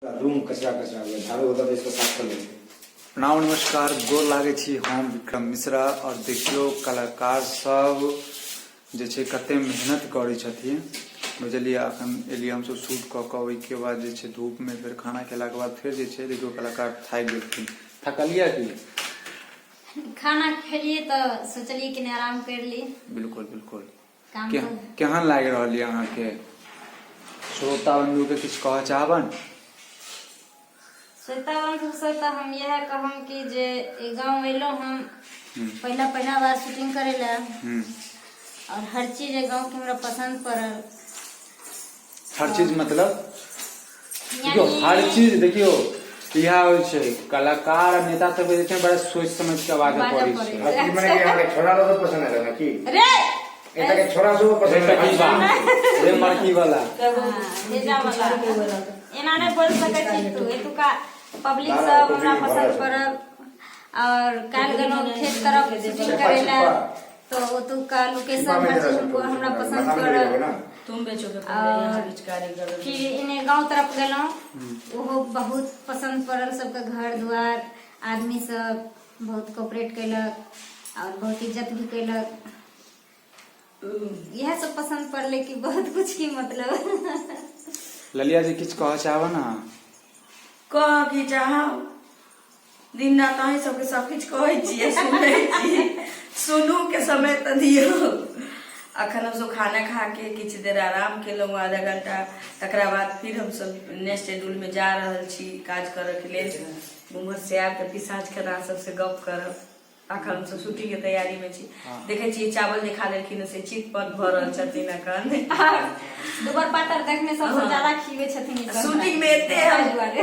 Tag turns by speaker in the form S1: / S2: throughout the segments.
S1: Room कचरा कचरा हो गया, झाड़ू होता तो इसको साफ कर लेते।
S2: प्रणाम, नमस्कार, गोर लागै छी। हम विक्रम मिश्रा। और देखियौ, कलाकार सब जे छै कते मेहनत करै छथिन, बुझलियै? अखन एलियै हमसब शूट कऽ कऽ, ओहिके बाद जे छै धूपमे फेर खाना खेलाके बाद फेर जे छै, देखियौ, कलाकार थाकि गेलखिन। थकलियै की?
S3: खाना खेलिए तऽ सोचलिए कि नहि, आराम कर ली।
S2: बिल्कुल बिल्कुल।
S3: काम तऽ
S2: केहन लागि रहल यऽ अहाँके? श्रोता बंधुके किछु कहऽ चाहबनि?
S3: श्वेता बंधु से तऽ हम इएह कहम कि जे ई गाँव अयलहुँ हम पहिला पहिला बार शूटिंग करे लए और हर चीज एहि गाँव के हमरा पसंद पड़ल।
S2: हर चीज मतलब? देखियौ, हर चीज, देखियौ, इएह होइ छै, कलाकार आ नेता सबके जे छै बड़ा सोचि समझ के बाजऽ
S3: बाजऽ
S2: पड़ै
S3: पड़ै
S2: छै।
S3: छै।
S1: की मने कि अहाँके छोड़ा लोग पसंद है ना की?
S3: रे।
S1: एतऽ के छोड़ा सब पसंद
S2: रे टकीबा, रे मरकी वाला।
S3: हाँ, भेजा वाला एना नहि बोल सकै छी तू। एतुका पब्लिक सब हमरा पसंद पड़ल और काल्हि गेलहुँ खेत तरफ शूटिंग करे लए तो ओतुका लोकेशन हर चीज हमको हमरा पसंद पड़ल।
S4: तुम बेचोगे पहले यहाँ
S3: और
S4: पिचकारी करो।
S3: फिर इन्हें गांव तरफ गेलहुँ, ओहो बहुत पसंद पड़ल। सबके घर द्वार, आदमी सब बहुत कोऑपरेट केलक और बहुत इज्जत भी केलक। इएह सब पसंद पड़लै कि बहुत कुछ की मतलब।
S2: ललिया जी, किछु कहऽ चाहब ने?
S4: कह की चाहब, दिन रात अहीं सबके सब किछु कहै छियै, सुनै छी। सुनू के समय तऽ दियौ। अखन हमसब खाना खा के किछु देर आराम केलहुँ, आधा घंटा। तकरा बाद फिर हमसब नेक्स्ट शेड्यूल में जा रहल छी काज करऽ के लेल। उम्हर से आयब तऽ फिर साँझ के अहाँ सबसे गप करब। अखन हमसब शूटिंग के तैयारी में छी। देखै छियै, चावल जे खा लेलखिन से चित पत भऽ रहल छथिन अखन।
S3: दुबर पातर देखने सबसे ज्यादा खीबै छथिन ई सब।
S4: शूटिंग में एते हम
S3: दुआरे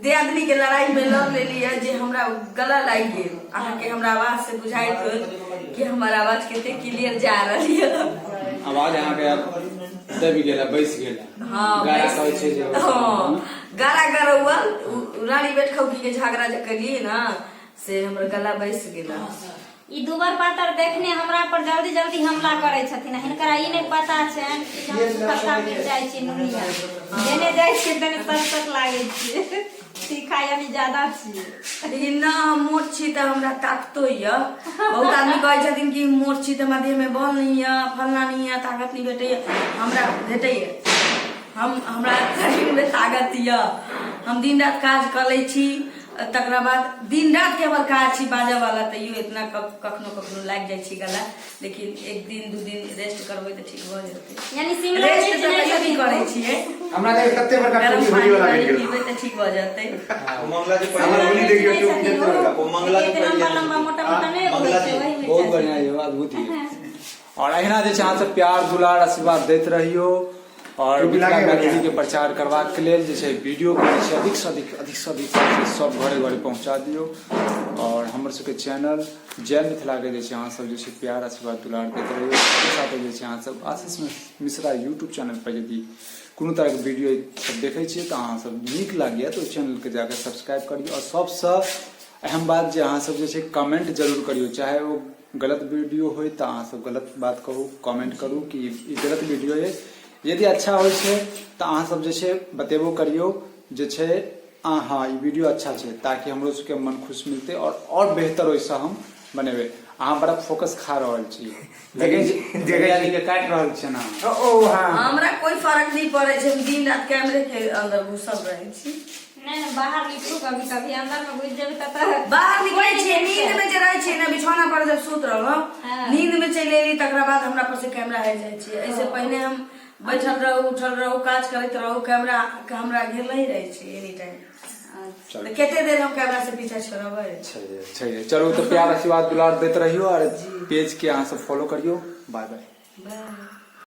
S4: दियादनी के लड़ाई में लड़ लेलियै जे हमरा गला लागि गेल। अहाँके हमरा आवाज से बुझाइत होत कि हमर आवाज कते क्लियर जा रहल यऽ।
S2: आवाज अहाँके आब दबि गेल, बैस गेल।
S4: हाँ।
S2: गला कहै छै जे
S4: हाँ, गारा गरौआ रानी बैठ खौकी के झगड़ा जे कलियै ना, से हमर गला बैस गेल।
S3: ई दुबर पातर देखने हमरा पर जल्दी जल्दी हमला करै छथिन। हिनकरा ई नहि पता छनि कि हम सुखलका मिरचाइ छी, नुनिया जेने जाइ छियै तेने सक सक लागै छियै, तीखा यानी ज्यादा छियै।
S4: लेकिन न, हम मोट छी तऽ हमरा ताकतो यऽ। बहुत आदमी कहै छथिन कि मोट छी तऽ हमरा देहमे बल नहि यऽ, फलना नहि यऽ, ताकत नहि भेटैए। हमरा भेटैए। हमरा शरीरमे ताकत यऽ। हम दिन रात काज कऽ लै छी। तकरा बाद दिन रात के हमर काज छी बाजऽ वाला, तैयो इतना कखनो कखनो लागि जाइ छै गला, लेकिन एक दिन 2 दिन रेस्ट करबै तऽ ठीक भऽ जेतै।
S3: यानी शिमला
S4: रेस्ट
S3: मिर्च
S4: तऽ
S3: नहि
S4: कहियो नहि
S3: छथिन।
S4: करै छियै।
S1: हमरा देख, कते बड़का
S4: गरम
S1: टोपी
S4: पानी
S1: होली वाला
S4: वानी
S1: भेट गेल।
S4: पीबै तऽ ठीक भऽ जेतै।
S5: ओ मंगला जी
S1: हमर
S5: पहिले
S1: होली देखियौ, टोपी कते बड़का।
S5: ओ मंगला जी
S3: एते
S5: पहिले
S3: लम्बा लम्बा, मोटा मोटा नहि
S5: मंगला
S3: होइ छै
S5: जी,
S3: ओहि मिर्चाइ।
S2: बहुत बढ़िया यौ, अद्भुत यौ। और अहिना जे छै अहाँ सब प्यार दुलार आशीर्वाद दैत रहियौ और
S1: टोपी
S2: मिथिला
S1: लागे
S2: मैथिली
S1: बढ़िया।
S2: के प्रचार करबाक लेल जे छै वीडियो के जे छै अधिक से अधिक, अधिक से अधिक जे छै सब घरे घरे पहुंचा दियौ। और हमर सबके चैनल जय मिथिला के जे छै अहाँ सब जे छै प्यार आशीर्वाद दुलार दैत रहियौ। साथे साथे जे छै अहाँ सब आशीष मिश्रा यूट्यूब चैनल पर यदि कोनो तरहके वीडियो सब देखै छियै तऽ अहाँ सब नीक लागैए तऽ ओहि चैनलके जाके सब्सक्राइब करियौ। और सबसँ अहम बात जे अहाँ सब जे छै कमेंट जरूर करियौ, चाहे ओ गलत वीडियो होय तऽ अहाँ सब गलत बात कहू, कमेंट करू कि ई गलत वीडियो है। यदि अच्छा होइ छै तऽ अहाँ सब जे छै बतेबो करियौ जे छै हँ, ई वीडियो अच्छा छै, ताकि हमरो सबके मन खुश मिलतै और बेहतर ओहिसँ हम बनेबै। अहाँ बड़ा फोकस खा रहल छी, लेकिन
S1: देखै छी।
S2: के काटि रहल छियै ने अहाँ।
S1: ओ हाँ।
S4: हमरा कोई फर्क नहीं पड़ै छै। हम दिन रात कैमरे के अंदर घुसल रहै छी।
S3: नहि नहि, बाहर निकलू कभी कभी। अंदर में घुसि जेबै तऽ
S4: बाहर निकलै
S3: कोइ
S4: छियै।
S3: नहि।
S4: नींद में जे रहै छियै ने, बिछौना पर जब सुत रहलहुँ, नींद में चलि एली, तकरा बाद हमरा पर से कैमरा हटि जाइ छै। एहिसे पहिने हम बैठल रहू, उठल रहू, काज करैत रहू, कैमरा के हमरा घेरले ही रहै छै एनी टाइम।
S2: चलू।
S4: तऽ कते देर हम कैमरा से पीछा छोड़बै?
S2: छै छै। चलू तऽ प्यार आशीर्वाद दुलार दैत रहियौ और पेज के अहाँ सब फॉलो करियौ। By by.
S4: By.